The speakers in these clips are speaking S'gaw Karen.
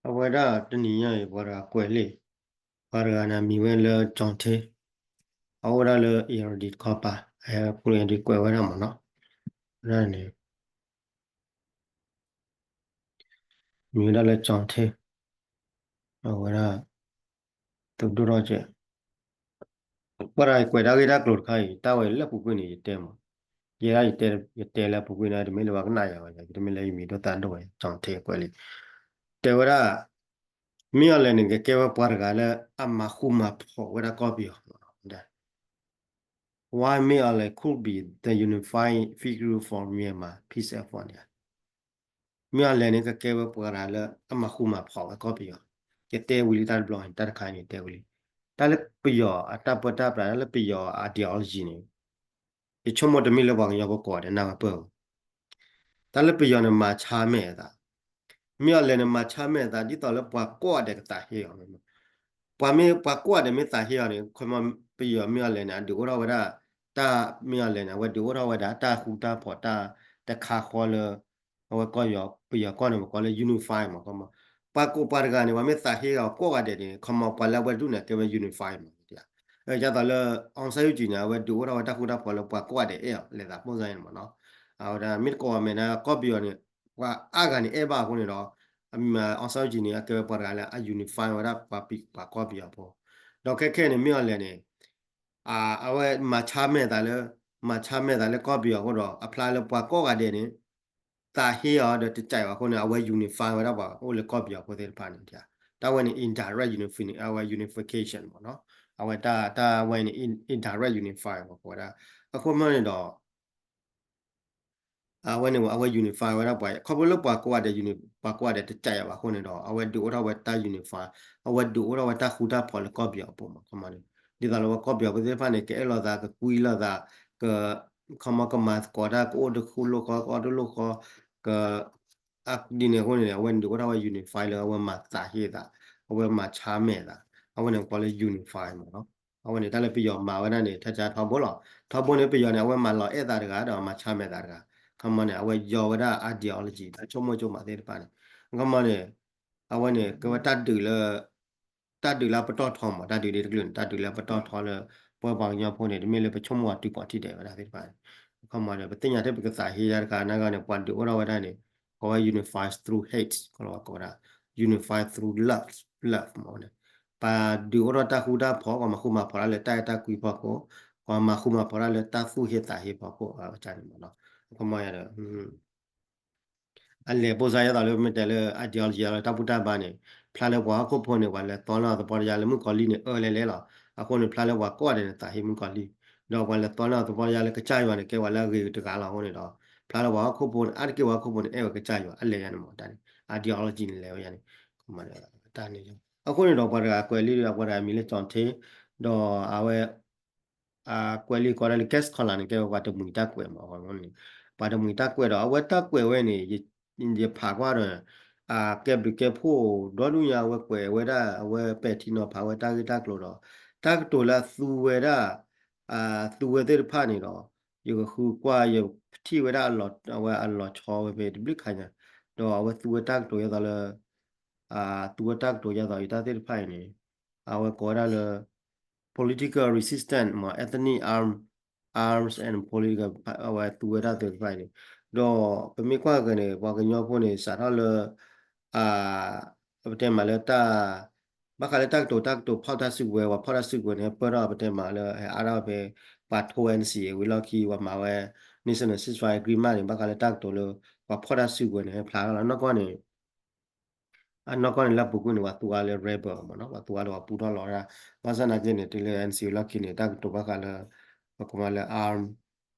အဝဲဒၣ်တနံၤညါအံၤ ပှၤတဂၤကွဲးလံာ်, ပှၤတဂၤန့ၣ်မံၤဝဲလၢ John Taylor, အအိၣ်ဒၣ်လၢ Irrawaddy တခီပၤ, အပူၤ Irrawaddy ကွဲးဝဲဒၣ်မ့ၢ်နီၤ, ဝဲဒၣ်န့ၣ် မံၤဝဲဒၣ်လၢ John Taylor, အဝဲဒၣ် သုးဒိၣ်ထီၣ်ကဲး ပှၤတဂၤကွဲးတၢ်ဂ့ၢ်တၢ်ကျိၤတခါအံၤ တၢ်ဝဲလၢအပူၤကွံာ်န့ၣ် ယတဲမး, ယဲဒၣ်ယတဲလၢအပူၤကွံာ်န့ၣ် တမ့ၢ်လၢပှၤကနၣ်ယၤဘၣ်, ယတမ့ၢ်လၢယမံၤဒိၣ်သးဒိၣ်ဝဲ John Taylor ကွဲးလံာ်, တဲဝဲဒၣ် မ့ၢ်အီၤလဲၣ်န့ၣ် ကကဲဝဲပှၤတဂၤလၢအမၤဃူမၤဖိးဝဲဒၣ်ကီၢ်ပယီၤ Why Ming Aung Hlaing could be the unifying figure for Myanmar peace effort န့ၣ် မ့ၢ်အီၤလဲၣ်န့ၣ် ကကဲဝဲပှၤတဂၤလၢအမၤဃူမၤဖိးဝဲကီၢ်ပယီၤ, ယတဲဝံၤလံတၢ်တဘျီ တၢ်တခါန့ၣ်တဲဝံၤလံ, တၢ်လၢပယီၤအတၢ်ပၢတၢ်ပြး တၢ်လၢပယီၤ ideology န့ၣ် ယဆိကမိၣ်တမ့ၢ်လၢပှၤကညီဖိကိးဂၤဒဲးနၢ်ပၢၢ်ဘၣ်, တၢ်လၢပယီၤန့ၣ်မၤဆါမဲာ်အသး, မ့ၢ်အီၤလဲၣ်န့ၣ် မၤဆါမဲာ်အသး ဒ်သိးလၢပှၤကိးဂၤဒဲးကသးဟ့အီၤ, ပှၤမ့ၢ်ပှၤကိးဂၤဒဲးမ့ၢ်သးဟ့အီၤန့ၣ် ခီမီ ပယီၤမ့ၢ်အီၤလဲၣ်န့ၣ် အဒုးအိၣ်ထီၣ်ဝဲဒၣ် တၢ်မ့ၢ်အီၤလဲၣ်န့ၣ် အဝဲဒုးအိၣ်ထီၣ်ဝဲဒၣ်တၢ်ဃူတၢ်ဖိးတၢ်တခါဃီလၢ အဝဲကီၢ်ပယီၤကီၢ်န့ၣ် ပကိးလၢ unify မး, ခီမီ ပှၤကိးပှၤတဂၤန့ၣ် ပှၤမ့ၢ်သးဟ့အီၤကိးဂၤဒဲးန့ၣ် ခီမီ ပှၤလၢအဝဲဒုးန့ၣ် ကဲဝဲ unify မး, ဒ်သိးလၢ အောင်ဆန်းစုကြည်န့ၣ် အဝဲဒုးအိၣ်ထီၣ်ဝဲတၢ်ဃူတၢ်ဖိးလၢပှၤကိးဂၤဒဲးအဲၣ်အီၤလဲၤသး ပုံစံ န့ၣ်မးနီၤ, အဝဲဒၣ်မ့ၢ်တကိးအီၤမဲာ်န့ၣ် ကီၢ်ပယီၤန့ၣ် ပှၤအါဂၤန့ၣ်အဲၣ်ဘၣ်အဃိန့ၣ်ဒီး အောင်ဆန်းစုကြည် န့ၣ် အကဲဝဲပှၤတဂၤလၢအ unify ဝဲဒၣ်ပှၤကီၢ်ပယီၤဖိ, ဒီးခဲခဲန့ၣ် မ့ၢ်အီၤလဲၣ်န့ၣ် အဝဲမၤဆါမဲာ်သးလၢ မၤဆါမဲာ်သးလၢကီၢ်ပယီၤအဃိဒီး အဖျါလၢပှၤကိးဂၤဒဲးန့ၣ် သးဟ့အီၤဒီးတစဲးဘၣ်အဃိန့ၣ် အဝဲ unify ဝဲဒၣ်ပှၤအိၣ်လၢကီၢ်ပယီၤဖိသ့ၣ်တဖၣ်န့ၣ်, တၢ်ဝဲန့ၣ် indirect unif အဝဲ unification မးနီၤ, အဝဲတၢ်ဝဲန့ၣ် indirect unify ပှၤကိးဝဲဒၣ်, အဃိမ့ၢ်န့ၣ်ဒီး အဝဲန့ၣ် အဝဲ unify ဝဲဒၣ်ပှၤ ခီဖျိလၢပှၤကိးဂၤဒဲး ပှၤကိးဂၤဒဲးတစဲးဘၣ်အဃိန့ၣ်ဒီး အဝဲဒုးအိၣ်ထီၣ်ဝဲတၢ် unify, အဝဲဒုးအိၣ်ထီၣ်ဝဲတၢ်ဃူတၢ်ဖိးလၢကီၢ်ပယီၤအပူၤမး, ခီမီန့ၣ် ဒ်သိးလၢပှၤကီၢ်ပယီၤဖိသ့ၣ်တဖၣ်န့ၣ် ကအဲၣ်လိာ်သး ကကွံလိာ်သး က ခီမီ ကမၤသကိးတၢ် ကအိၣ်တဃူလိာ်ဃီ ကအီၣ်တလိာ်ဃီ က ဒ်န့ၣ်အဃိန့ၣ် အဝဲဒုးအိၣ်ထီၣ်ဝဲ unify လၢအဝဲမၤသးဟ့သး အဝဲမၤဆါမဲာ်သး အဝဲန့ၣ်ပကိးလၢ unify မးနီၤ, အဝဲန့ၣ် တၢ်လၢပယီၤမၤဝဲဒၣ်န့ၣ် ထီၣ်ကၢထီဘိလီၤ, ထီဘိန့ၣ် ပယီၤန့ၣ် အဝဲမၤလီၤအဲၣ်သးတဂၤ ဒီးမၤဆါမဲာ်သးတဂၤ, ခီမီန့ၣ် အဝဲယီၤဝဲဒၣ် ideology တၢ်ဆိကမိၣ်ဆိကမးသ့ၣ်တဖၣ်န့ၣ်, ခီမီန့ၣ် အဝဲန့ၣ် ကဲဝဲတၢ်ဒုးလၢ တၢ်ဒုးလၢအပတီၢ်ထီမး တၢ်ဒုးဒ်တကလုာ်န့ၣ် တၢ်ဒုးလၢအပတီၢ်ထီလၢ ပဝဲပှၤကညီဖိန့ၣ် တမ့ၢ်လၢပဆိကမိၣ်အီၤတုၤကိးထံၣ်ဒဲးဝဲဒၣ်သ့ၣ်တဖၣ်န့ၣ်, ခီမီဒီး ပသ့ၣ်ညါထဲပကသးဟ့ယါတခါ နာ်ဂ့ၤန့ၣ် ပှၤဒုးအိၣ်ထီၣ်ဝဲဒၣ်န့ၣ် ကိးဝဲ unify through hate ကလီၤဝဲကိးဝဲဒၣ် unify through love, love မးန့ၣ်, ပှၤဒုးအိၣ်ထီၣ်တၢ်ဃူတၢ်ဖိး ပှၤမၤဃူမၤဖိးတၢ်လၢတၢ်အဲၣ်တၢ်ကွံဖီခိၣ်, ပှၤမၤဃူမၤဖိးတၢ်လၢတၢ်သူၣ်ဟ့သးဟ့ဖီခိၣ် အဝဲန့ၣ်မးနီၤ, ခီမီဒီး အလဲၤ ပုံစံ ဒ်သိးလၢမ့ၢ်တဲလၢ ideology လၢတၢ်ဘူၣ်တၢ်ဘါန့ၣ် ဖျါလၢပှၤဟီၣ်ခိၣ်ဖိန့ၣ် ပှၤလဲၤသီလၢအသပှၢ်တယါလၢမုၣ်ကီၤလံၢ်န့ၣ် အၢလဲၤလဲၤလီၤ. အဃိန့ၣ် ဖျါလၢပှၤကိးဂၤဒဲးန့ၣ် သးဟ့မုၣ်ကီၤလံၢ်, ဒီးပှၤလဲၤသီလၢအသပှၢ်တယါလၢကစၢ်ယွၤန့ၣ် ကဲပှၤလၢအဂ့ၤတဂၤလီၤ. အဃိန့ၣ်ဒီး ဖျါလၢပှၤဟီၣ်ခိၣ်ဖိန့ၣ် အါတက့ၢ်ပှၤဟီၣ်ခိၣ်ဖိန့ၣ် အဲၣ်ဝဲကစၢ်ယွၤ အလဲၤယါန့ၣ်မး တၢ်န့ၣ် ideology န့ၣ်လဲၤဝဲယါန့ၣ်, တၢ်န့ၣ်, အဃိန့ၣ်ဒီးပှၤတဂၤကွဲးလံာ်ဒီး ပှၤတဂၤမံၤလၢ John Taylor ဒီးအဝဲ အကွဲးလံာ်ကိးဒၣ်လၢ Gas Column န့ၣ် ကဲဝဲပှၤတမှံၤတၢ်ကွဲးမး, ပှၤတမှံၤတၢ်ကွဲးဒီး အဝဲတၢ်ကွဲးဝဲန့ၣ် ယဖးကွၢ်ဒီး အကဲဘျုးကဲဖှိၣ်ဒီဒူၣ်ညါ အဝဲကွဲးဝဲဒၣ် အဝဲပဲာ်ထံနီၤဖးဝဲတၢ်ဂ့ၢ်တၢ်ကျိၤဒီး တၢ်ကတိၤလၢအသူဝဲဒၣ် အသူဝဲသ့ၣ်တဖၣ်န့ၣ်ဒီး ယကဃုကွၢ် ယထံၣ်ဝဲဒၣ်အဝဲအလီၤဆီဝဲဖဲတဘျုးခါညါ ဒီးအဝဲသူဝဲတၢ်ကတိၤယဲသိးလၢ သူဝဲတၢ်ကတိၤယဲသိးအံၤတၢ်သ့ၣ်တဖၣ်အံၤန့ၣ် အဝဲကိးဝဲဒၣ်လၢ political resistance မ့ၢ် ethnic arm, arms and political အဝဲသူဝဲဒၣ်သ့ၣ်တဖၣ်အံၤန့ၣ် ဒီးပမ့ၢ်ကွၢ်က့ၤန့ၣ် ပှၤကညီဖိန့ၣ် စးထီၣ်လၢ ပတဲမးလၢတၢ် ဘၣ်ဃးလၢတၢ်ကတိၤ တၢ်ကတိၤဖီၣ်တၢ်စုကဝဲၤ ပှၤဖီၣ်တၢ်စုကဝဲၤန့ၣ် ပၢၢ်ထီၣ်ပတဲမးလၢ ဟဲအါထီၣ်ဖဲ ပှၤထိ N C A ဝံၤလီၢ်ခံ ပှၤမၤဝဲ National Ceasefire Agreement န့ၣ် ဘၣ်ဃးလၢတၢ်ကတိၤလၢ ပှၤဖီၣ်တၢ်စုကဝဲၤန့ၣ် ဟဲဖျါထီၣ်လီၤ. နီၢ်ကီၢ်န့ၣ် အနီၢ်ကီၢ်န့ၣ် လၢအပူၤကွံာ်န့ၣ် ပှၤသူအါလၢ rebel မ့ၢ်နီၤ ပှၤသူအါလၢပှၤပူထီၣ်လီၤဝဲဒၣ် ဘၣ်ဆၣ်သနာ်က့န့ၣ် တုၤလၢ N C A လီၢ်ခံန့ၣ် တၢ်ကတိၤဘၣ်ဃးလၢ ပကမၤလၢ arm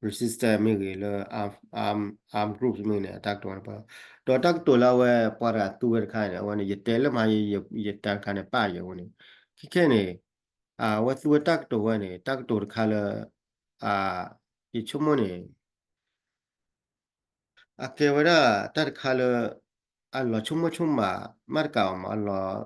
resistance မ့ၢ်ဂ့ၤ လၢ arm, arm, arm groups မ့ၢ်ဂ့ၤန့ၣ် အတၢ်ကတိၤန့ၣ် ဒီးတၢ်ကတိၤလၢအဝဲပှၤတဂၤသူဝဲတခါန့ၣ် အဝဲန့ၣ် ယတဲလၢမၤ ယတၢ်တခါန့ၣ် ပၣ်ယဲၢ်ဝဲန့ၣ် ခဲခဲန့ၣ် အဝဲသူဝဲတၢ်ကတိၤဝဲန့ၣ် တၢ်ကတိၤတခါလၢ ယဆိကမိၣ်န့ၣ် အကဲဝဲဒၣ်တၢ်တခါလၢ အလီၤဆိကမိၣ်ဆိကမး မးတကးဘၣ်မး အလီၤ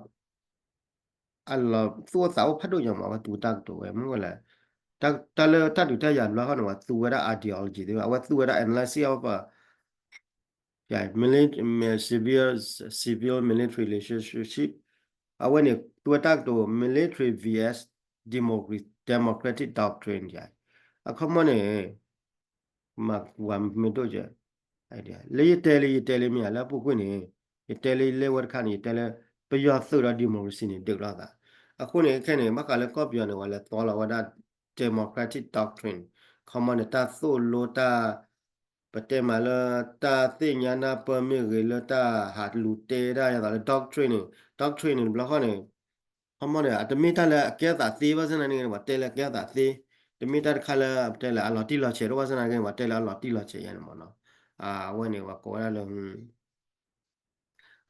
အလီၤသူၣ်အိၣ်သးအိၣ်ဖးဒိၣ်ညါမး အဝဲသူတၢ်ကတိၤဝဲမ့ၢ်ဝဲလဲၣ် တၢ်လၢတၢ်ဒုးတၢ်ယၤဘျီဃီန့ၣ် အဝဲသူဝဲဒၣ် ideology သ့ၣ်တဖၣ် အဝဲသူဝဲဒၣ် analysis of civil military relationship အဝဲန့ၣ် သူဝဲတၢ်ကတိၤ military vs democracy democratic doctrine အခီမီန့ၣ် မၤဝၤမ့ၢ်ဒိၣ်ကဲ လၢယတဲလၢယတဲလၢမ့ၢ်ဧါ လၢအပူၤကွံာ်န့ၣ် ယတဲလၢယလဲၤဝဲတခါန့ၣ် ယတဲလၢ ပယီၤသုးဒီး democracy န့ၣ် ဒုးလိာ်သး အဃိန့ၣ် ခဲန့ၣ် ဘၣ်ဃးလၢကီၢ်ပယီၤန့ၣ် ဝဲလဲၤသီလီၤဝဲဒၣ် democratic doctrine ခီမီန့ၣ် တၢ်သိၣ်လိတၢ် ပတဲမးလၢ တၢ်သ့ၣ်ညါနၢ်ပၢၢ်မ့ၢ်ဂ့ၤ လၢတၢ်ဟးလူၤတဲဒၣ်ယသးလၢ doctrine န့ၣ် doctrine န့ၣ် တဘျီဃီန့ၣ် ခီမီန့ၣ် အတမ့ၢ်တၢ်လၢအကဲအသးသ့ဘၣ်ဆၣ်နာ်က့န့ၣ် ပှၤတဲလၢအကဲအသးသ့, တမ့ၢ်တၢ်တခါလၢ ပတဲလၢအလီၤတံၢ်လီၤဆဲးတအိၣ်ဘၣ်ဆၣ်နာ်က့န့ၣ် ပှၤတဲလၢအလီၤတံၢ်လီၤဆဲးယဲန့ၣ်မ့ၢ်နီၤ, အဝဲန့ၣ် ပှၤကိးဝဲဒၣ်လၢ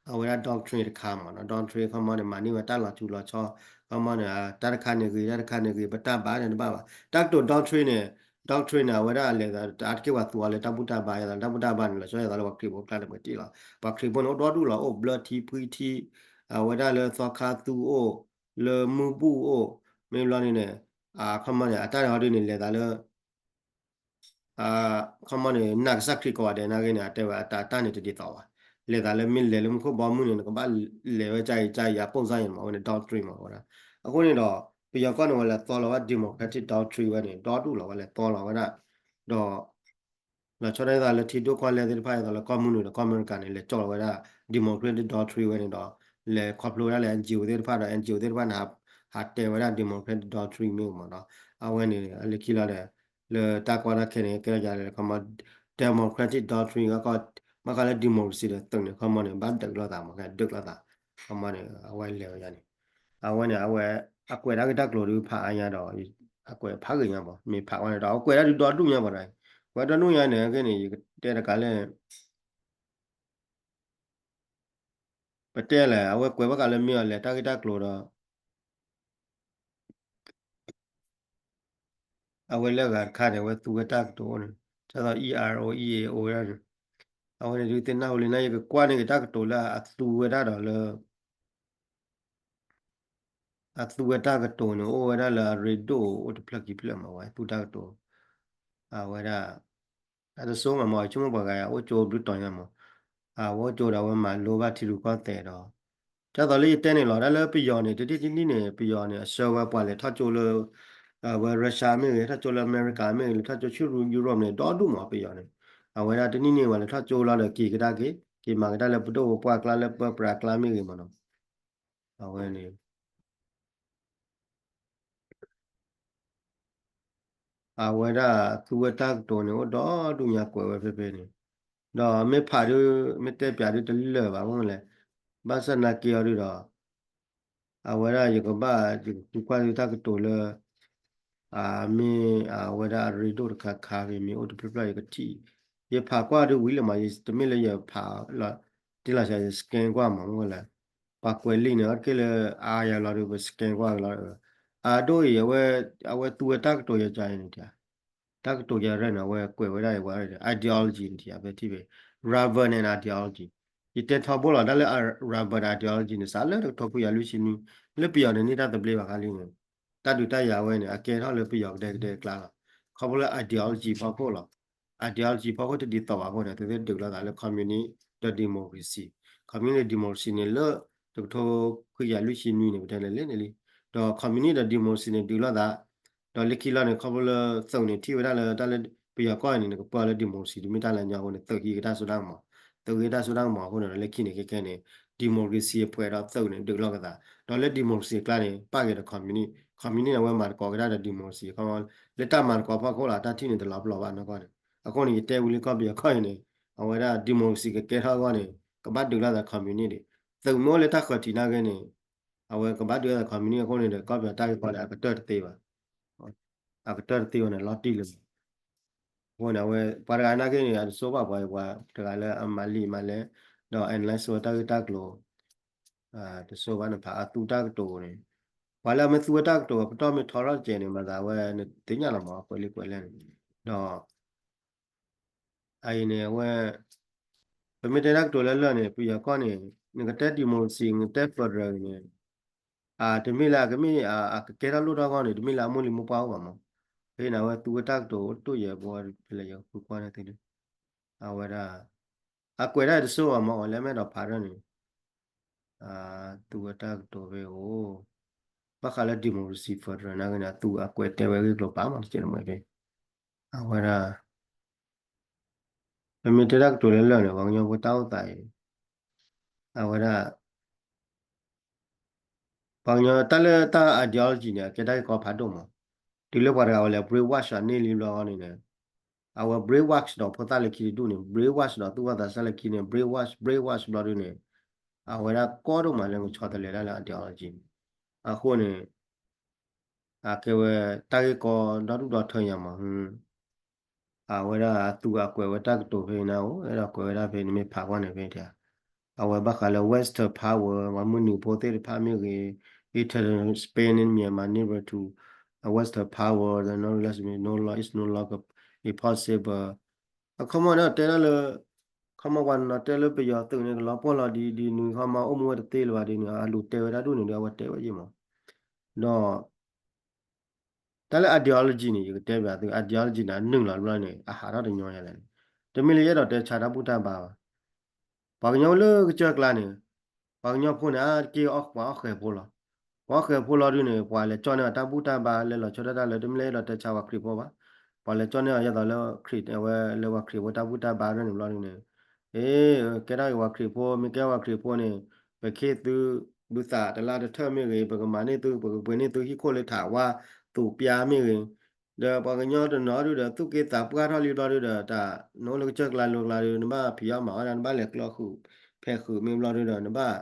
အဝဲဒၣ် doctrine တခါမ့ၢ်နီၤ, doctrine ခီမီန့ၣ် မၤန့ၢ်ဝဲတၢ်လီၤစူၤလီၤဆီ, ခီမီန့ၣ် တၢ်တခါန့ၣ်ဂ့ၤ တၢ်တခါန့ၣ်ဂ့ၤ ပတၢ်ဘၣ်န့ၣ်တဘၣ်ဘၣ်, တၢ်ကတိၤ doctrine န့ၣ် doctrine န့ၣ် အဝဲဒၣ်အလဲၤသး အါတက့ၢ်ပှၤသူအီၤလၢတၢ်ဘူၣ်တၢ်ဘါ ယသးလၢတၢ်ဘူၣ်တၢ်ဘါန့ၣ် လီၤဆီယသးလၢပှၤခရံာ်ဖိကျါန့ၣ်ပှဲၤတံၢ်လီၤ, ပှၤခရံာ်ဖိန့ၣ် အိၣ်ဒီဒူၣ်လီၤ အိၣ်ဘျၢထံဖှံထံ, အဝဲဒၣ်လၢသီခါသူအိၣ်, လၢမုၢ်ဘူၣ်အိၣ်, မ့ၢ်ဘျီန့ၣ်န့ၣ် အခီမီန့ၣ် အတၢ်န့ၣ်ဟီဒ်န့ၣ် လဲၤသးလၢ ခီမီန့ၣ် နာ်ကစၢ်ခရံာ်ကိးဂၤဒဲးနာ်က့န့ၣ် အတဲဝဲအတၢ်တၢ်န့ၣ်တဒ်သိးဘၣ်, လဲၤသးလၢမ့ၢ်လဲၤလၢမူခိၣ်ဘီမုၢ်န့ၣ် နကဘၣ်လဲၤဝဲကအံၤကအံၤ အပိၢ်စါယဲၢ်မး အဝဲန့ၣ် doctrine မးဝဲဒၣ်, အဃိန့ၣ်ဒီး ပယီၤကီၢ်န့ၣ် ဝဲလဲၤသီလီၤဝဲ democratic doctrine ဝဲန့ၣ် ဒီဒူၣ်လီၤ ဝဲလဲၤသီလီၤဝဲဒၣ်, ဒီး လီၤဆီဒၣ်ယသးလၢထံဒိၣ်ကီၢ်လဲၢ်သ့ၣ်တဖၣ် ယသးလၢကီၢ်မုၢ်နုာ်ဒီးကီၢ်အမဲရကၤန့ၣ် လဲၤကၠီလီၤဝဲဒၣ် democratic doctrine ဝဲန့ၣ်ဒီး လဲၤခီဖျိဝဲဒၣ်လၢ NGO သ့ၣ်တဖၣ်ဒီး NGO သ့ၣ်တဖၣ်န့ၣ် ဟးတဲဝဲဒၣ် democratic doctrine မ့ၢ်မးနီၤ, အဝဲန့ၣ် လၢခံလီၤဒီး လၢတၢ်ကီတၢ်ခဲန့ၣ် ကဲထီၣ်ယၤလၢ ခီမီ democratic doctrine ဘၣ်ဃးလၢ democracy ဒီးသုးန့ၣ် ခီမီန့ၣ် ဘၣ်ဒုးလိာ်သးမး ဒုးလိာ်သး, ခီမီန့ၣ် အဝဲလဲၤဝဲယၤန့ၣ်, အဝဲန့ၣ် အဝဲ အကွဲးတၢ်ဂ့ၢ်တၢ်ကျိၤဒုးဖးအါညါဒီး အကွဲးဖးဂ့ၤညါမး မ့ၢ်ဖးဝဲန့ၣ်ဒီး အကွဲးတၢ်ဒုးဒီဒူၣ်ညါမးဒီး ကွဲးဒီဒူၣ်ညါန့ၣ် ကဲန့ၣ် ယကတဲတကးလၢ ပတဲလဲၣ် အဝဲကွဲးဘၣ်ဃးလၢမ့ၢ်အီၤလဲၣ် တၢ်ဂ့ၢ်တၢ်ကျိၤဒီး အဝဲလၢအဂၤတခါန့ၣ် အဝဲသူဝဲတၢ်ကတိၤအိၣ်န့ၣ် ဒ်သိး ERO EAO ဝဲဒၣ်န့ၣ် အဝဲန့ၣ်ဒုးသ့ၣ်နၢ်ဟူလံန့ၣ် ယကကွၢ်န့ၢ်က့ၤတၢ်ကတိၤလၢအသူဝဲဒၣ်ဒီးလၢ အသူဝဲတၢ်ကတိၤန့ၣ် အိၣ်ဝဲဒၣ်လၢအရ့ဒိၣ်အိၣ်တဖျၢၣ်ခံဖျၢၣ်မး ဝဲသူတၢ်ကတိၤ အဝဲဒၣ် အတစိမးမး ဆိကမိၣ်ပှၤဂၤအိၣ်ကၠိဘျုးတီၤညါမး အဝဲအိၣ်ကၠိဒီးအဝဲမၤလိဘၣ်ထံရူၢ်ကီၢ်သဲးဒီး ဒ်သိးလၢယတဲန့ၣ်လီၤ တၢ်လၢပယီၤန့ၣ် တထံၣ်တနံၣ်န့ၣ် ပယီၤန့ၣ် အဆှၢဝဲပှၤလဲၤထီၣ်ကၠိလၢ အဝဲ Russia မ့ၢ်ဂ့ၤ ထီၣ်ကၠိလၢအမဲရကၤမ့ၢ်ဂ့ၤ လဲၤထီၣ်ကၠိဆူ Europe န့ၣ် ဒီဒူၣ်မးပယီၤန့ၣ် အဝဲဒၣ်တနံၣ်န့ၣ် ပှၤလဲၤထီၣ်ကၠိလီၤဒီးက့ၤကဒါက့ၤ က့ၤမၤကဒါလၢပဒိၣ်ပပှၢ်ကျါလၢပပြးကျါမ့ၢ်ဂ့ၤမးနီၤ အဝဲန့ၣ် အဝဲဒၣ်သူဝဲတၢ်ကတိၤန့ၣ် အိၣ်ဒီဒူၣ်ညါကွဲးဝဲဖဲဖဲန့ၣ် ဒီးမ့ၢ်ဖးဒုး မ့ၢ်တဲပၠးဒုးတလၢာ်ဘၣ်မ့ၢ်လဲၣ် ဘၣ်ဆၣ်နာ်က့အီၤဒုးဒီး အဝဲဒၣ်ယကဘၣ် ယကဃုကွၢ်ဒုးတၢ်ကတိၤလၢ အမ့ၢ်အဝဲဒၣ်အရ့ဒိၣ်တခါခါ မ့ၢ်အိၣ်တဖျၢၣ်ဖျၢၣ်ယကထံၣ် ယဖးကွၢ်ဒုးဝံၤလၢမး ယတမ့ၢ်လၢယဖးလီၤ တ့ၢ်လီၤဆါ ယ scan ကွၢ်မးမ့ၢ်လဲၣ် ပှၤကွဲးလံာ်န့ၣ် အါတက့ၢ်လၢအါယၤလီၤဒီး ပ scan ကွၢ်က့ၤလီၤ အဒိၣ်အံၤ အဝဲသူဝဲတၢ်ကတိၤယၤန့ၣ် တၢ်ကတိၤယၤရဲၣ်န့ၣ် အဝဲကွဲးဝဲဒၣ်အံၤ ideology န့ၣ် ဖဲထံၣ်ဖဲ Reverend and ideology ယတဲထီဘိလီၤ တၢ်လၢ Reverend ideology န့ၣ် စးလၢတကထိခွံကယၤလွံၢ်ဆံနွံ လၢပယီၤန့ၣ် န့ၢ်တၢ်သဘျ့ဘၣ်ခါလံန့ၣ် တၢ်ဒုးတၢ်ယၤဝဲန့ၣ် အကဲထီၣ်လၢပယီၤကဒဲကဒဲအကျါလီၤ ခီဖျိလၢ ideology ဖီခိၣ်လီၤ ideology ဖီခိၣ်တဒ်သိးဘၣ်အဃိန့ၣ် သုသ့ၣ်ဒုးလိာ်သးလၢ communist ဒီး democracy communist democracy န့ၣ်လၢ တကထိခွံကယၤလွံၢ်ဆံနွံန့ၣ် ပတဲလဲၣ်လံန့ၣ်လံ ဒီး communist ဒီး democracy န့ၣ် ဒုးလိာ်သး ဒီးလၢခံလီၤန့ၣ် ခီဖျိလၢသုးန့ၣ် ထံၣ်ဝဲဒၣ်လၢတၢ်လၢပယီၤကီၢ်န့ၣ် နကပၢလၢ democracy တမ့ၢ်တၢ်လၢညီအဃိန့ၣ် သုးဟံးက့ၤတၢ်စိတၢ်ကမီၤ သုးဟံးတၢ်စိတၢ်ကမီၤအဃိန့ၣ်ဒီး လၢခံန့ၣ်ခဲခဲန့ၣ် democracy အပှဲၤဒီးသုးန့ၣ် ဒုးလိာ်ကသး ဒီးလၢ democracy အကျါန့ၣ် ပၣ်က့ၤဒီး communist communist န့ၣ် အဝဲမၤသကိးက့ၤတၢ်ဒီး democracy လၢတၢ်မၤသကိးဖီခိၣ်လီၤ တၢ်ထံၣ်န့ၣ် တလီၤပလိာ်ဘၣ်နီၢ်ကီၢ်န့ၣ် အဃိန့ၣ် ယတဲဝံၤလၢကီၢ်ပယီၤကီၢ်အံၤန့ၣ် အဝဲဒၣ် democracy ကကဲထီၣ်အဂီၢ်န့ၣ် ကဘၣ်ဒုးလိာ်သး communist ဒံး သုးမ့ၢ်အိၣ်လၢတၢ်ဃၢၤထံးနာ်က့န့ၣ် အဝဲကဘၣ်ဒုးလိာ်သး communist အဃိန့ၣ်ဒီး ကီၢ်ပယီၤတၢ်ဂ့ၢ်ကီန့ၣ် အကတၢၢ်တသ့ဘၣ် အကတၢၢ်တသ့ဘၣ်န့ၣ် လီၤတံၢ်လၢၤဘၣ် အဃိန့ၣ် အဝဲ ပှၤတဂၤနာ်က့န့ၣ် အတဆိဘၣ်ပှၤ ပှၤတဂၤလၢအမၤလံာ်မၤလဲၣ် ဒီး analyze ဝဲတၢ်ဂ့ၢ်တၢ်ကျိၤ တဆိဘၣ်န့ၣ် ဖးအသူတၢ်ကတိၤန့ၣ် ပှၤလၢအမ့ၢ်သူဝဲတၢ်ကတိၤ ပတီၢ်မ့ၢ်ထီထီၣ်တစဲးန့ၣ် မၤသးဝဲ နသ့ၣ်ညါလီၤမး ကွဲးလံာ်ကွဲးလဲၢ်န့ၣ် ဒီး အအံၤန့ၣ် အဝဲ ပမ့ၢ်တဲတၢ်ကတိၤလၢလၢာ်န့ၣ် ပယီၤကီၢ်န့ၣ် နကတဲ democracy နကတဲ federal န့ၣ် တမ့ၢ်လၢအကမ့ၢ် အကကဲထီၣ်လိၣ်ထီၣ်အဂီၢ်န့ၣ် တမ့ၢ်လၢအမိၢ်လံၤမိၢ်ပှၢ်အိၣ်ဘၣ်မး ဖဲန့ၣ် အဝဲသူဝဲတၢ်ကတိၤတတိၢ်ယဲၢ်ဘီ ဖဲလဲၣ်ယဃုကွၢ်န့ၣ်သ့ၣ်န့ၣ် အဝဲဒၣ် အကွဲးတၢ်တစိၢ်အီၤမ့ၢ်အီၤလၢမဲဒီးဖးထီၣ်န့ၣ် သူဝဲတၢ်ကတိၤဖဲအိၣ် ဘၣ်ဃးလၢ democracy federal နာ်က့န့ၣ် အသူအကွဲးတဲဝဲဂ့ၢ်ကျိၤပာ်မးတကဲးတမှဲၤဖဲ အဝဲဒၣ် ပမ့ၢ်တဲတၢ်ကတိၤလၢလၢာ်န့ၣ် ပှၤကညီဖိတၢ်အိၣ်သးအံၤ အဝဲဒၣ် ပှၤကညီတၢ်လၢတၢ် ideology န့ၣ် အကဲတၢ်ဂ့ၢ်ကီဖးဒိၣ်မး, တုၤလၢပှၤတဂၤဝဲလဲၤ brainwash န့ၢ်လံဘျီန့ၣ် အဝဲ brainwash ဒီးဖိသၣ်လၢခံတဒူၣ်န့ၣ် brainwash ဒီးသူၣ်ဝၣ်သးစၢ်လၢခံန့ၣ် brainwash brainwash ဘျီဒုန့ၣ် အဝဲဒၣ်ကီဒိၣ်မးလၢကဆီတလဲဒၣ်လၢ ideology န့ၣ် အဃိန့ၣ် အကဲဝဲတၢ်ဂ့ၢ်ကီဒီဒူၣ်ဒီထၢညါမး အဝဲဒၣ်အသူအကွဲးဝဲတၢ်ကတိၤဖဲန့ၣ်အိၣ် အဲၣ်ဒိးကွဲးဝဲဒၣ်ဖဲန့ၣ်မ့ၢ်ဖးကွၢ်န့ၣ်ဖဲ အဝဲဘၣ်ဃးလၢ Western power ပှၤမုၢ်နံၤဖိသ့ၣ်တဖၣ်မ့ၢ်ဂ့ၤ Eternal Spain Myanmar never to Western power the no less no law is no longer impossible အခီမီန့ၣ်တဲဒၣ်လၢ ခီမီပှၤနီၤတဲလၢပယီၤသုးန့ၣ် ကလီၤပှီၢ်လီၤဒ်ဒ်နုၤ ခီမီအိၣ်မူဝဲတသ့လၢၤဘၣ်ဒ်နုၤ အလူၤတဲဝဲဒၣ်ဒူၣ်န့ၣ်ဒီး အဝဲတဲဝဲယံၤမး ဒီး တၢ်လၢ ideology န့ၣ် ယကတဲဘၣ်သု ideology န့ၣ် အနုာ်လီၤဘျီန့ၣ် အဟးထီၣ်တညီယၤလဲၣ်န့ၣ် တမ့ၢ်လၢယအဲၣ်ဒိးတဲဆါတၢ်ဘူၣ်တၢ်ဘါဘၣ် ပှၤကညီလၢကစၢၢ်ကျါန့ၣ် ပှၤကညီဖိန့ၣ် အါတက့ၢ်ပှၤအီၣ်ဃဲးဖိလီၤ. ပှၤအီၣ်ဃဲးဖိလီၤဒုန့ၣ် ပှၤလဲၤကၠီၣ်န့ၢ်အတၢ်ဘူၣ်တၢ်ဘါ လဲၤလီၤဆီဒၣ်တၢ်လၢ တမ့ၢ်လၢအဲၣ်ဒိးတဲဆါပှၤခရံာ်ဖိဘၣ်. ပှၤလဲၤကၠီၣ်န့ၢ်အီၤယဲသိးလၢခရံာ် အဝဲလၢပှၤခရံာ်ဖိတၢ်ဘူၣ်တၢ်ဘါဒၣ်န့ၣ်ဘျီဒုန့ၣ် အ့ ကဲထီၣ်က့ၤပှၤခရံာ်ဖိ မ့ၢ်ကဲပှၤခရံာ်ဖိန့ၣ် ပခ့ၣ်သု ဘုသးတလၢ်တထၢၣ်မ့ၢ်ဂ့ၤ ပကမၤန့ၢ်သု ပကပှ့ၤန့ၢ်သုဟံၣ်ခိၣ်လၢထးဝါသူးပျါမ့ၢ်ဂ့ၤ ဒီးပှၤကညီတနီၤဒုဒီး သူၣ်က့သးပှၢ်ထီၣ်လံဘျီဒုဒီး တၢ်နအိၣ်လၢကစၢၢ်ကျါလိၤကျါဒု နဘၣ်ဖံးအီၣ်မၤအီၣ်ဒၣ် နဘၣ်လဲၤကျီဃုာ်ဖဲးဃုာ်မ့ၢ်ဘျီဒုဒီး နဘၣ်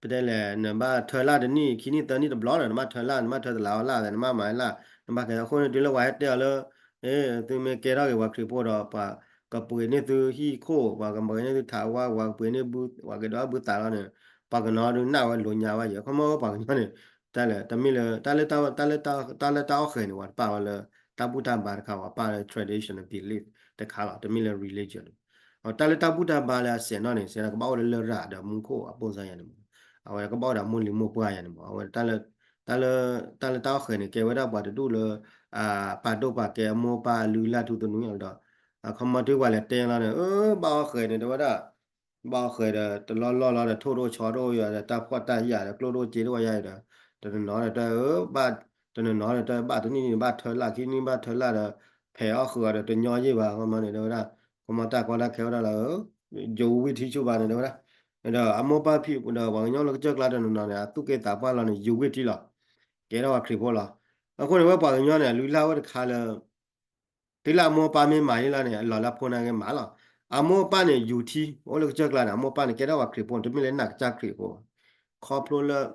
ပတဲလဲၣ် နဘၣ်ထၢလၢ်တနံၣ်ခံနံၣ်သၢနံၣ်တဘျီဒီး နဘၣ်ထၢလၢ် နဘၣ်ထၢတလးအီလၢ် နဘၣ်မၤလၢ် နဘၣ်ကဲအဃိန့ၣ် တုၤလၢပှၤဟဲတဲအီၤလၢ သုမ့ၢ်ကဲထီၣ်က့ၤပှၤခရံာ်ဖိဒီး ပှၤကပှ့ၤန့ၢ်သုဟံၣ်ခိၣ် ပှၤကပှ့ၤန့ၢ်သုထးဝါ ပှၤကပှ့ၤန့ၢ်ဘု ပှၤကဒီးဘုသးလီၤန့ၣ် ပှၤကနီၤဒုးနၢ်ဝဲလိာ်ညါဝဲယဲ ခီမီပှၤကညီန့ၣ် တၢ်လဲၣ် တမ့ၢ်လၢ တၢ်လၢတၢ် တၢ်လၢတၢ်အီၣ်ဃဲးန့ၣ် ပှၤတပာ်ဝဲလၢ တၢ်ဘူၣ်တၢ်ဘါတခါ ပှၤပာ်လၢ traditional belief တခါလီၤ တမ့ၢ်လၢ religion တၢ်လၢတၢ်ဘူၣ်တၢ်ဘါလၢအစဲးနီၣ်န့ၣ် စဲးဒီးကဘၣ်အိၣ်လၢလရာ်ဒီးမူခိၣ်အပိၢ်စါယၤန့ၣ်မး အဝဲကဘၣ်အိၣ်ဒီးမိၢ်လံၤမိၢ်ပှၢ်ယၤန့ၣ်မး အဝဲတၢ်လၢ တၢ်လၢတၢ်အီၣ်ဃဲးန့ၣ် ကဲဝဲဒၣ်ပှၤတဒူၣ်လၢ ပာ်ဒိၣ်ပာ်ကဲအမိၢ်ပၢ်အလုၢ်အလၢ်ထူသနူလီၤဒီး ခီမီတုၤပှၤလဲၤတဲလီၤန့ၣ် အၢ ဘၣ်အီၣ်ဃဲးန့ၣ် တဲဝဲဒၣ် ဘၣ်အီၣ်ဃဲးဒီး တလီၢ်လီၢ်လီၤဒီး ထိၣ်တအိၣ်ဆီတအိၣ်ယၤဒီး တၢ်ဖှီၣ်တၢ်ယာ်ဒီး ကျိၣ်တအိၣ်စ့တအိၣ်ယၤဒီး တနီၤနီၤဒီး တဘၣ် တနီၤနီၤဒီး တဘၣ်တနံၣ်န့ၣ် ဘၣ်ထၢလၢ် ခံနံၣ်ဘၣ်ထၢလၢ်ဒီး ဖဲးအီၣ်ဃုာ်အီၤဒီး တညီယ့ၢ်ဘၣ် ခီမီန့ၣ် တဲဝဲဒၣ် ခီမီတၢ်ကီတၢ်ခဲအိၣ်ဒၣ်လီၤ ယိၤဝံထံဆူၣ်ဘၣ်န့ၣ် တဲဝဲဒၣ် ဒီးအမိၢ်ပၢ်ဖံးဒီး ပှၤကညီလၢကစၢၢ်ကျါတနီၤနီၤန့ၣ် အသူၣ်က့သးပှၢ်လီၤန့ၣ် ယိၤဝံထံလီၤ ကဲထီၣ်ပှၤခရံာ်ဖိလီၤ အဃိန့ၣ် ဝဲပှၤကညီန့ၣ် အလုၢ်အလၢ်ဝဲတခါလၢ တုၤလၢအမိၢ်အပၢ်မ့ၢ်မၤန့ၢ်လီၤန့ၣ် အလီၢ်လၢအဖိန့ၣ်က့ၤမၤလီၤ. အမိၢ်အပၢ်န့ၣ် ယူၤထံ အိၣ်လၢကစၢၢ်ကျါန့ၣ် အမိၢ်အပၢ်န့ၣ် ကဲထီၣ်ပှၤခရံာ်ဖိန့ၣ် တမ့ၢ်လၢနာ်ကစၢ်ခရံာ်ဖိဘၣ်. ခီဖျိလၢ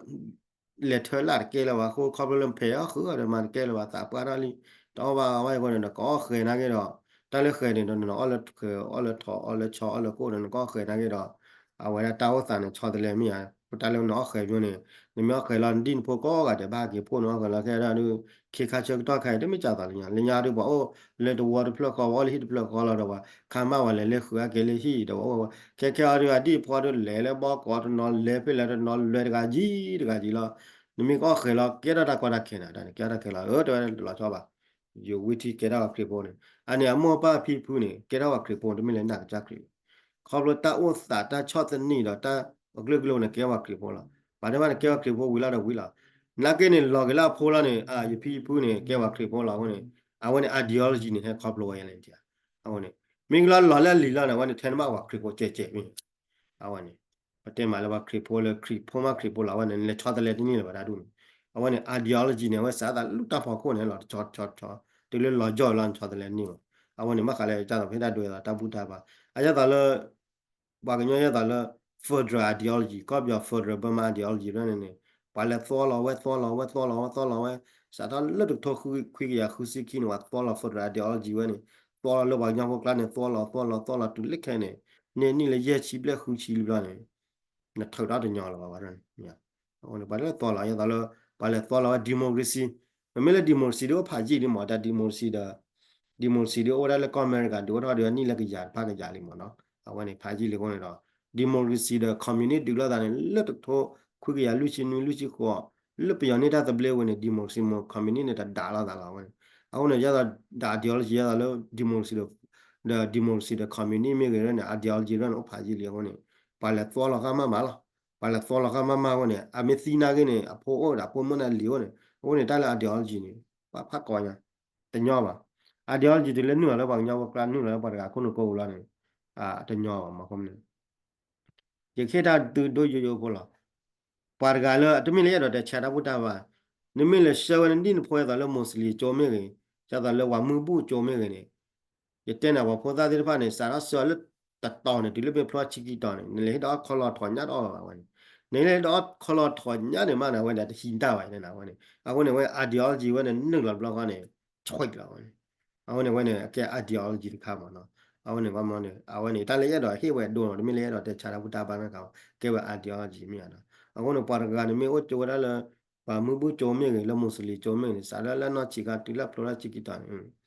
လဲၤထၢလၢ်တကဲလၢၤဘၣ်အဃိ ခီဖျိလၢဖဲးအီၣ်ဃုာ်အီၤဒီးမၤတကဲလၢၤဘၣ် သးပှၢ်ထီၣ်လံ တအီၣ်ဘၣ်အီၣ်ဘၣ်အံၤအဃိန့ၣ် နကအီၣ်ဃဲးနာ်က့ဒီး တၢ်လၢဃဲးန့ၣ်ဒီး နအီၣ်လၢဃဲး အီၣ်လၢထိး အီၣ်လၢဆီ အီၣ်လၢကိၣ်ဒီး နကအီၣ်ဃဲးနာ်က့ဒီး အဝဲဒၣ်တၢ်အိၣ်သးန့ၣ် ဆီတလဲမ့ၢ်ဧါ တၢ်လၢနအီၣ်ဃဲးပူၤန့ၣ် နမ့ၢ်အီၣ်ဃဲးလီၤ နဒံၣ်နဖိကိးဂၤဒဲးဘၣ်က့ၤဖှိၣ် နအီၣ်ဃဲးလီၤ ခဲဒၣ်ဒုး ခ့ခါဆၢကတီၢ်ခါအံၤ တမ့ၢ်ကၢ်သိးလၢညါ လၢညါဒုး ပှၤအိၣ်လၢတဝီတဖျၢၣ်ဃီ ပှၤအိၣ်လၢဟံၣ်တဖျၢၣ်ဃီလီၤဒီး ပှၤခါမၢ်ပှၤလဲၤလၢဃုာ်အါကဲလၢဟံၣ်ဒီး ပှၤအိၣ် ခဲခဲအံၤဒုး အဒံၣ်အဖိဒုး လဲၤလၢဘီကီးတနီၤ လဲၤဖဲလဲၣ်တနီၤ လဲၤတဂၤယံၤတဂၤယံၤလီၤ နမ့ၢ်ကအီၣ်ဃဲးလီၤ ကဲထီၣ်တၢ်ကီတၢ်ခဲန့ၣ် တၢ်န့ၣ်ကဲထီၣ်တၢ်ခဲလီၤ အၢတဲဝဲလီၤဆီဘၣ် ယိၤဝံထံကဲထီၣ်ပှၤခရံာ်ဖိန့ၣ် အန့ၣ်အမိၢ်အပၢ်ဖံဖုန့ၣ် ကဲထီၣ်ပှၤခရံာ်ဖိ တမ့ၢ်လၢနာ်ကစၢ်ခရံာ် ခီဖျိတၢ်အိၣ်သးတၢ်ဆီၣ်သနံးဒီးတၢ်အကလုာ်ကလုာ်န့ၣ် ကဲပှၤခရံာ်ဖိလီၤ. ပှၤတဲဘၣ်န့ၣ် ကဲပှၤခရံာ်ဖိဝံၤလီၤဒီးဝံၤလီၤ. နာ်က့န့ၣ် လီၤက့ၤလၢအဖိလီၤန့ၣ် ယဖံယဖုန့ၣ် ကဲပှၤခရံာ်ဖိလီၤအဃိန့ၣ် အဝဲန့ၣ် ideology န့ၣ် ဟဲခီဖျိဝဲယဲလဲၣ်န့ၣ် အဃိန့ၣ် မ့ၢ်ကလီလီၤလၢအလံာ်လီၤန့ၣ် အဝဲန့ၣ် ထဲနဘၣ်ပှၤခရံာ်ဖိကဲးကဲးမ့ၢ် အဝဲန့ၣ် ပတဲမးလၢပှၤခရံာ်ဖိလၢခရံာ်ဖိမးခရံာ်ဖိလီၤ အဝဲန့ၣ် နလဲၤဆီတလဲတန့ၢ်လၢၤဘၣ်တၢ်ဒ်န့ၣ် အဝဲန့ၣ် ideology န့ၣ် အဝဲစးသးလၢတၢ်ဖီခိၣ်န့ၣ်လီၤ တဆီဆီဆီ တုၤလၢလီၤကၠီၣ်လီၤ နဆီတလဲတန့ၢ်ဘၣ် အဝဲန့ၣ် ဘၣ်ဃးလၢကၢ်သိးဖဲတၢ်ဒိးယဲသိးတၢ်ဘူၣ်တၢ်ဘါ အယဲသိးလၢ ပှၤကညီယဲသိးလၢ federal ideology ကီၢ်ပယီၤ federal Burma ideology ဖဲန့ၣ်န့ၣ် ပှၤလဲၤသွီလီၤဝဲ သွီလီၤဝဲ သွီလီၤဝဲ သွီလီၤဝဲ စးထီၣ်လၢတကထိခွံကယၤဃုဆံခံန့ၣ် ပှၤသွီလီၤ federal ideology ဝဲန့ၣ် သွီလီၤလၢပှၤကညီဖိကျါန့ၣ် သွီလီၤ သွီလီၤ သွီလီၤတုၤလၢခဲအံၤန့ၣ် န့ၢ်နံၣ်လၢယဲၢ်ဆံဘျဲၣ်ဃုဆံလံဘျီန့ၣ် နထုးထီၣ်တညီလၢၤဘၣ်ဝဲန့ၣ် အဃိန့ၣ် ပှၤလၢသွီလီၤ ယဲသိးလၢ ပှၤလဲၤသွီလီၤဝဲ democracy မ့မ့ၢ်လၢ democracy ဒုးအိၣ်ဖးယံာ်လံမး တၢ် democracy ဒီး democracy ဒုးအိၣ်ဝဲဒၣ်လၢကီၢ်အမဲရကၤ ဒုးအိၣ်ထီၣ်ဒုးနံၣ်လၢကယၤတဖၣ်ကယၤလံမးနီၤ အဝဲန့ၣ် ဖးယံာ်လံအဃိန့ၣ်ဒီး democracy ဒီး communist ဒုးလိာ်သးန့ၣ် လၢတကထိခွံကယၤလွံၢ်ဆံနွံလွံၢ်ဆံဃိး လၢပယီၤန့ၢ်တၢ်သဘျ့ဝဲန့ၣ် democracy မ့ၢ် communist န့ၣ် တဒးလိာ်သးလီၤဝဲန့ၣ် အဃိန့ၣ် ယဲသိး ideology ယဲသိးလၢ democracy ဒီး ဒီး democracy ဒီး communist မ့ၢ်ဂ့ၤန့ၣ် ideology န့ၣ် အိၣ်ဖးယံာ်လံအဃိန့ၣ် ပှၤလဲၤသီလီၤဃာ်မးမးလီၤ. ပှၤလဲၤသီလီၤဃာ်မးမးအဃိန့ၣ် အမ့ၢ်သံနာ်က့န့ၣ် အဖိအိၣ်ဒီးအဖိမုၣ်န့ၣ်လံၤအိၣ်န့ၣ် အဃိန့ၣ် တၢ်လၢ ideology န့ၣ် ပှၤဖးကီညါ တညီဘၣ်. ideology တုၤလၢနုာ်လီၤလၢပှၤကညီဖိကျါ နုာ်လီၤလၢပှၤတဂၤခိၣ်နူာ်ကိးပူၤလီၤန့ၣ် တညီဘၣ်မး ခီမ့ၢ်န့ၣ် ယကဟ့ၣ်တၢ်သုဒိၣ်ယိယိဖိလီၤ. ပှၤတဂၤလၢ တမ့ၢ်လၢယအဲၣ်ဒိးတဲဆါတၢ်ဘူၣ်တၢ်ဘါ, နမ့ၢ်လဲၤဆှၢဝဲနဒံၣ်နဖိ ဒ်သိးလၢ Muslim ကၠိမ့ၢ်ဂ့ၤ, ဒ်သိးလၢပှၤမုၢ်ဘူၣ်ကၠိမ့ၢ်ဂ့ၤန့ၣ်, ယတဲန့ၣ် ပှၤဖိသၣ်သ့ၣ်တဖၣ်န့ၣ် စးထီၣ်ဆှၢလၢတတီၤန့ၣ် တုၤလၢမ့ၢ်ဖျိဆံခံတီၤန့ၣ် နလဲၤဟ့ၣ်ဒီးအီၣ်ခီလီၤထိးညၣ်တအီၣ်ဘၣ်ဝဲန့ၣ်, နလဲၤဟ့ၣ်ဒီးအီၣ်ခီလီၤထိးညၣ်န့ၣ်မးန့ၣ် အဝဲန့ၣ်တဟံးတၢ်ဘၣ်န့ၣ် အဝဲန့ၣ်, အဃိန့ၣ် အဝဲ ideology ဝဲန့ၣ် နုာ်လီၤတဘျီဃီန့ၣ် ဆွဲးလီၤဝဲန့ၣ် အဝဲန့ၣ် အဝဲန့ၣ် အကဲ ideology တခါမးနီၤ. အဝဲန့ၣ် အဝဲန့ၣ် တၢ်လၢယအဲၣ်ဒိးဟ့ၣ်ဝဲဒိၣ်နီၤ တမ့ၢ်လၢယအဲၣ်ဒိးတဲဆါတၢ်ဘူၣ်တၢ်ဘါနီတခါဘၣ်, ကဲဝဲ ideology မ့ၢ်ဧါနီၤ. အဃိန့ၣ် ပှၤတဂၤန့ၣ်မ့ၢ်အိၣ်ကၠိဝဲဒၣ်လၢ ပှၤမုၢ်ဘူၣ်ကၠိမ့ၢ်ဂ့ၤ လၢ Muslim ကၠိမ့ၢ်ဂ့ၤန့ၣ် စးထီၣ်လၢနီၢ်ဆံးခါတုၤလၢဖျိလၢဆံခံတီၤန့ၣ်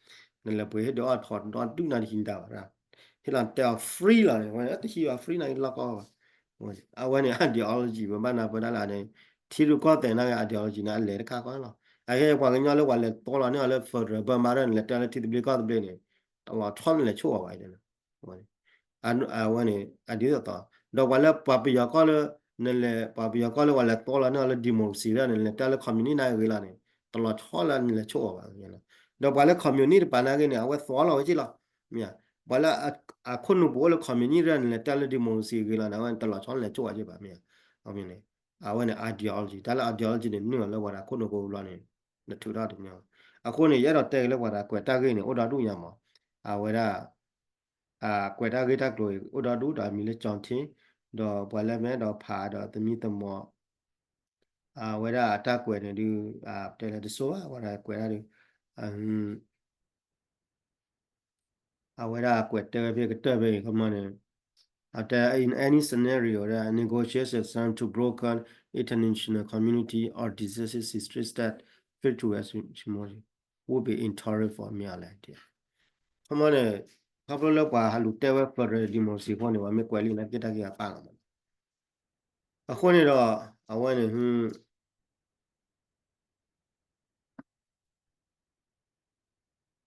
နလဲၤပှ့ၤဟ့ၣ်ဒုးအီၣ်ထိးဒီဒူၣ်နီတဟံးတၢ်ဘၣ်, ဟ့ၣ်လီၤတဲအီၤ free လီၤန့ၣ် ဝဲတဟံးဘၣ် free နီတလီၢ်ကီဘၣ်. အဝဲန့ၣ် ideology ဝဲဘၣ်နၢ်ပၢၢ်တၢ်လၢန့ၣ် ထံရူၢ်ကီၢ်သဲးနာ်က့ ideology န့ၣ် အလဲၤတခါဃီလီၤ. အဟဲပှၤကညီလၢပှၤလဲၤတီလီၤန့ၢ်အီၤလၢ federal ဘၢမါရၢ်န့ၣ် လဲၤတဲလၢထံသဘျ့ကီၢ်သဘျ့န့ၣ် တလီၤဆီန့ၣ်လဲၤဆိၣ်အီၤဘၣ် အဝဲန့ၣ် အဒ်သိးသိး ဒီးပှၤလၢပှၤပယီၤကီၢ်လၢ နလဲၤ ပှၤပယီၤကီၢ်လၢပှၤလဲၤတီလီၤန့ၢ်အီၤလၢ democracy ဒၣ်န့ၣ် လဲၤတဲလၢ communist နာ်က့ဂ့ၤလီၤန့ၣ် တလီၤဆီလၢနလဲၤဆိၣ်အီၤဘၣ်. ဒီးပှၤလၢ communist တပၤနာ်က့န့ၣ် အဝဲသီလီၤဝဲက့လီၤ. မ့ၢ်ဧါ, ပှၤလၢအခိၣ်နူာ်ပူၤအိၣ်လၢ communist ဒၣ်န့ၣ် လဲၤတဲလၢ democracy ဂ့ၤလီၤန့ၣ် အဝဲန့ၣ် တလီၤဆီလၢနလဲၤဆိၣ်အီၤက့ဘၣ် မ့ၢ်ဧါ. အဝဲန့ၣ် ideology တၢ်လၢ ideology န့ၣ် နုာ်လီၤလၢပှၤတၢ်ခိၣ်နူာ်ကိးဘျီန့ၣ် နထုးထီၣ်တညီ. အဃိန့ၣ် ယအဲၣ်ဒိးတဲက့ၤလၢပှၤတၢ်ကွဲးတၢ်ဂ့ၢ်န့ၣ် အိၣ်ဒီဒူၣ်ညါမး, အဝဲဒၣ် ကွဲးတၢ်ဂ့ၢ်တၢ်ကျိၤအံၤ အိၣ်ဒီဒူၣ်ဒီးအမံၤလၢ John Tin ဒီးပှၤလၢမဲဒီးဖးဒီးသမံသမိး အဝဲဒၣ်အတၢ်ကွဲးန့ၣ်ဒုး တဲလၢတစိၢ်ဘၣ် ပှၤတၢ်ကွဲးတၢ်ဒုး အဝဲဒၣ်ကွဲးတဲဝဲဖဲကတၢၢ်ဖဲအံၤ ခီမီန့ၣ် အတဲ in any scenario that negotiations turn to broken international community or disastrous history that fail to acknowledge will be enduring for မ့ၢ်အီၤလဲၣ်. ခီမီန့ၣ် ခီဖျိလၢပှၤဟးလူၤတဲဝဲ federal democracy အဃိန့ၣ် ပှၤမ့ၢ်ကွဲးလံနာ်က့တၢ်ဂ့ၢ်အပၢ်လီၤမး. အဃိန့ၣ်ဒီး အဝဲန့ၣ်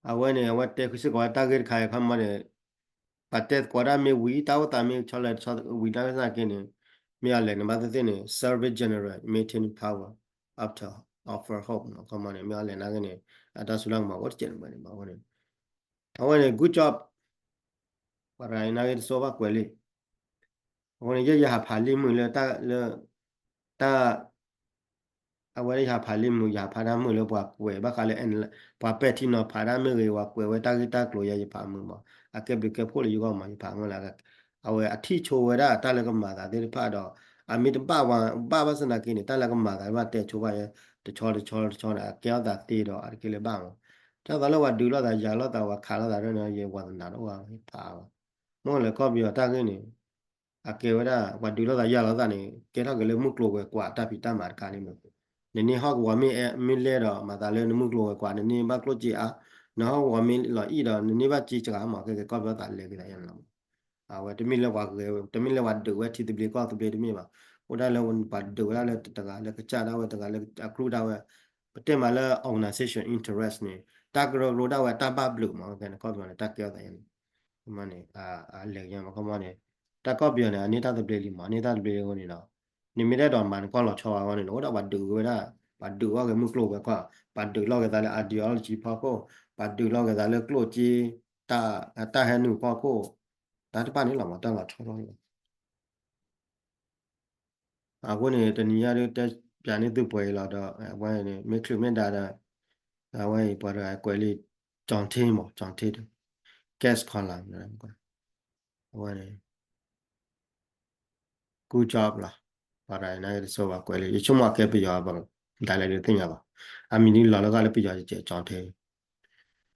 အဝဲန့ၣ် အဝဲတဲစ့ၢ်ကီးဝဲတၢ်ဂ့ၢ်တခါအံၤ ခီမီန့ၣ် ပှၤတဲသကိးတၢ်မ့ၢ်ဝံၤ တၢ်အိၣ်သးမ့ၢ်ဆီလဲၤဆီဝံၤတၢ်နာ်က့န့ၣ် မ့ၢ်အီၤလဲၣ်န့ၣ် ဘၣ်သ့ၣ်သ့ၣ်န့ၣ် Salvation General maintain power after offer hope ခီမီန့ၣ် မ့ၢ်အီၤလဲၣ်နာ်က့န့ၣ် အတၢ်စူၢ်တၢ်နာ်မၤအိၣ်တကဲးန့ၣ်ဘၣ်န့ၣ် အဝဲန့ၣ် အဝဲန့ၣ် good job ပှၤတဂၤအံၤနာ်က့တစိၢ်ဘၣ်ကွဲးလံ အဃိန့ၣ် ယဲယဟးဖးလံာ်မုာ်လၢတၢ် လၢ တၢ် အဝဲဒၣ်ယဟးဖးလံာ်မုာ် ယဟးဖးတၢ်မုာ်လၢပှၤကွဲး ဘၣ်ဃးလၢ ပှၤပဲာ်ထံနီၤဖးတၢ်မ့ၢ်ဂ့ၤ ပှၤကွဲးဝဲတၢ်ဂ့ၢ်တၢ်ကျိၤယဲ ယဖးမုာ်မး အကဲဘျုးကဲဖှိၣ်လၢယဂီၢ်မး ယဖးမုာ်လၢ အဝဲအထံၣ်ဆိဝဲဒၣ်တၢ်လၢကမၤသးသ့ၣ်တဖၣ်ဒီး အမ့ၢ်တဘၣ်ဝဲ ဘၣ်ဘၣ်ဆၣ်သနာ်က့န့ၣ် တၢ်လၢကမၤသးတဖၣ်တဲဆိဘၣ်ယဲ တဆီတဆီတဆီန့ၣ် အကဲထီၣ်သးသ့ဒီး အတကဲလၢဘၣ်မး တၢ်သးလၢပှၤဒုးလိာ်သးယၤလိာ်သး ပှၤခးလိာ်သးဒ်န့ၣ် ယဝၤသနာ်တအိၣ်ဘၣ် ယဖးဘၣ် မ့ၢ်လၢကီၢ်ပယီၤတၢ်ဂ့ၢ်န့ၣ် အကဲဝဲဒၣ် ပှၤဒုးလိာ်သးယၤလိာ်သးန့ၣ် ကဲထီၣ်က့ၤလၢမုၢ်ကျိၤဝဲၤကွာ်တၢ်ဖံးတၢ်မၤတခါန့ၣ်မး နန့ၢ်ဟီၣ်ကဝီၤမ့ၢ်လဲၢ်ဒီး မၤသးလၢနမုၢ်ကျိၤဝဲၤကွာ် နန့ၢ်ဘၣ်ကျိၣ်စ့အါ နဟီၣ်ကဝီၤမ့ၢ်လီၤအံၣ်ဒီး နန့ၢ်ဘၣ်စ့စှၤမး ကဲကဲကီၢ်ပယီၤသးလဲၤက့ၤသးယဲန့ၣ်လီၤ အဝဲတမ့ၢ်လၢပှၤဂဲၤ တမ့ၢ်လၢပှၤဒုးဝဲထံသဘျ့ကီၢ်သဘျ့တမ့ၢ်ဘၣ် အိၣ်ဒၣ်လၢပှၤဒုးဝဲဒၣ်လၢတဂၤလၢကစၢ်ဒၣ်ဝဲတဂၤလၢအကျိၣ်ဒၣ်ဝဲ ပတဲမးလၢ organization interest န့ၣ် တၢ်ကရၢကရိဒၣ်ဝဲတၢ်ဘၣ်ဘျုးမး ကဲန့ၣ်ကီၢ်ပယီၤန့ၣ် တၢ်ကဲထီၣ်သးယဲန့ၣ် မ့ၢ်န့ၣ် အလဲၤက့ၤမး ခီမီန့ၣ် တၢ်ကီၢ်ပယီၤန့ၣ် အန့ၢ်တၢ်သဘျ့လံမး အန့ၢ်တၢ်သဘျ့လံအဃိန့ၣ်ဒီး နမ့ၢ်တအဲၣ်ဒိးမၤနကီၢ်လီၤဆီဘၣ်အဃိန့ၣ်ဒီး အိၣ်ဒၣ်ပှၤဒုးဝဲဒၣ် ပှၤဒုးအီၣ်က့ၤမုၢ်ကျိၤဝဲၤကွာ် ပှၤဒုးလိာ်က့ၤသးလၢ ideology ဖီခိၣ် ပှၤဒုးလိာ်က့ၤသးလၢကျိၣ်စ့ တၢ်ဟဲနုာ်ဖီခိၣ် တၢ်တဖၣ်န့ၣ်လီၤမး တၢ်လီၤဆီလီၤ အဃိန့ၣ် တနံၤညါဒ်တဲပၠးန့ၢ်သုပှဲၤအံၤလီၤဒီး အဝဲန့ၣ် မ့ၢ်ချုးမ့ၢ်ဒါဒီး အဝဲအံၤပှၤတဂၤကွဲးလံ John Tin မး John Tin ဒီး Gas Column အဝဲန့ၣ် good job လီၤ ပှၤတဂၤအံၤနာ်က့တစိၢ်ဘၣ်ကွဲးလံ ယဆိကမိၣ်အကဲပယီၤ ဒၣ်လဲာ်ဒုးသ့ၣ်ညါဘၣ် အမံၤဒ်လီၤလၢဂၤလၢပယီၤကဲ John Tin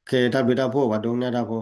ခဲတၢ်ဘျုးတၢ်ဖှိၣ် ပှၤဒိကနၣ်တၢ်ဖိ